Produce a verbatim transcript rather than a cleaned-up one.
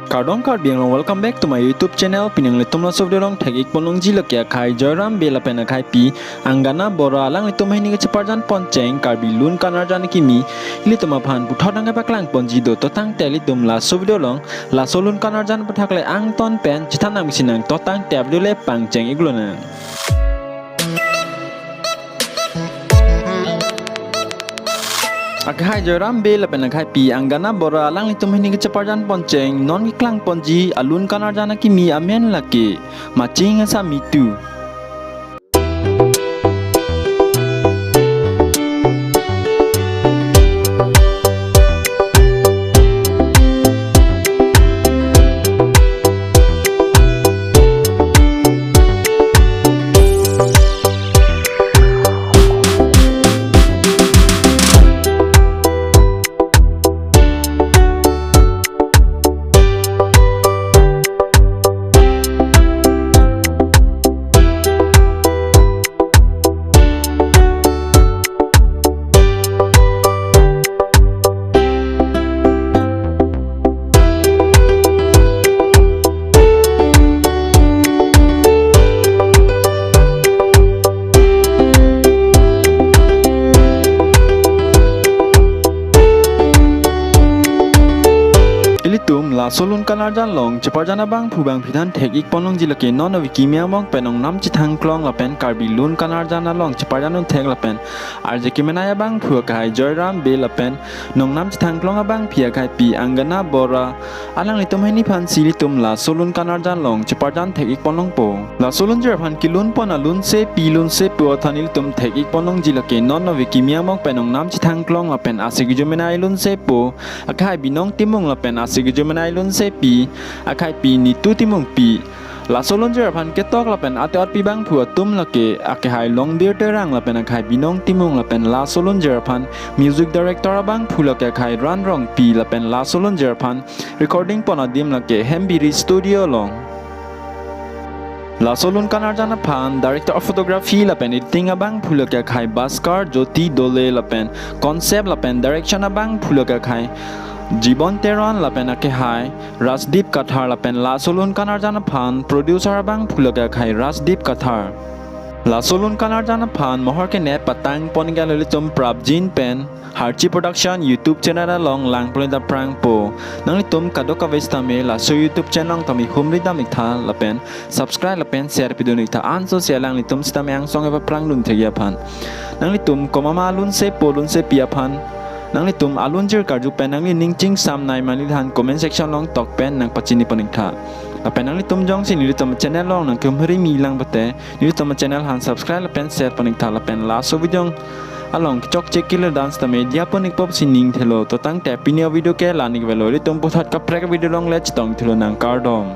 Kardom Karbi Anglong, welcome back to my YouTube channel. Pini nanglitum laso video along thek-ik ponlongji lake akhai Joyram Bey lapen akhai Pi Angana Bora, alanglitum hini kacheparjan poncheng Karbi Lun Kanarjan Akimi ilitum aphan puthot nangkepaklang ponji do. To tangte ilitum laso video along laso lun kanarjan aputhak le angton pen chethan nangsi nang. To tangte video le pangcheng-ik lonang. Akhai Joyram Bey lapen akhai Pi Angana Bora, alanglitum hini kacheparjan poncheng non keklang ponji alun kanarjan akimi amen lake Maching Asam Mitu. Ilitum laso lun kanarjan along cheparjan abangphu bangphi than thek-ik ponlongji lake non ave kimi angbong pen nongnam chethang klong lapen Karbi Lun Kanarjan along cheparjan un thek lapen arje kemenei abangphu akhai Joyram Bey lapen nongnam chethang klong abangphi akhai Pi Angana Bora, alanglitum hini aphansi ilitum laso lun kanarjan along cheparjan thek-ik ponlongpo. Laso lunjir aphan kelun pon alunsepi lunsepo athan ilitum thek-ik ponlongji lake non ave kimi angbong pen nongnam chethang klong lapen ase kejumenei lunsepo akhai Binong Timung lapen ase kejumenei lunsepi akhai Pi Nitu Timungpi. Laso lunjir aphan ketok lapen ate-otpi bangphu atum lake akhai Longbir Terang lapen akhai Binong Timung lapen laso lunjir aphan music director abangphu lake akhai Ran Rongpi lapen laso lunjir aphan recording pon adim lake Hembiri Studio along. Laso lun kanarjan aphan director of photography lapen editing abangphu lake akhai Bhaskar Jyoti Dole lapen concept lapen direction abangphu lake akhai Jibon Teron lapen akhai Rajdeep Kathar lapen laso lun kanarjan aphan producer abangphu lake akhai Rajdeep Kathar. Laso lun kanarjan aphan mohor kene patang pon-ik ilitum prapjin pen Harchi Production YouTube channel along lang pulita prangpo. Nanglitum kadokave sitame laso YouTube channel along tame humri dam-ik tha lapen subscribe lapen share pidun-ik tha. Anso si alanglitum sitame angsong epaphrang dun thekji aphan. Nanglitum komat ma alunsepo lunsepi aphan nanglitum alunjir karju pen nangli ning chingsam nai ma neli than comment section along tok pen nangpachini pon-ik tha. Lapen nanglitum jongsi nelitum channel along nangkehumri mi lang pute nelitum channel aphan subscribe lapen share pon-ik tha lapen laso video along kechokche kele dance tame diya pon-ikpo pusi ning thelo. To tangte pini avideo ke la-an-ik avelo, ilitum puthot kaprek video along le chetong thelo nang, kardom.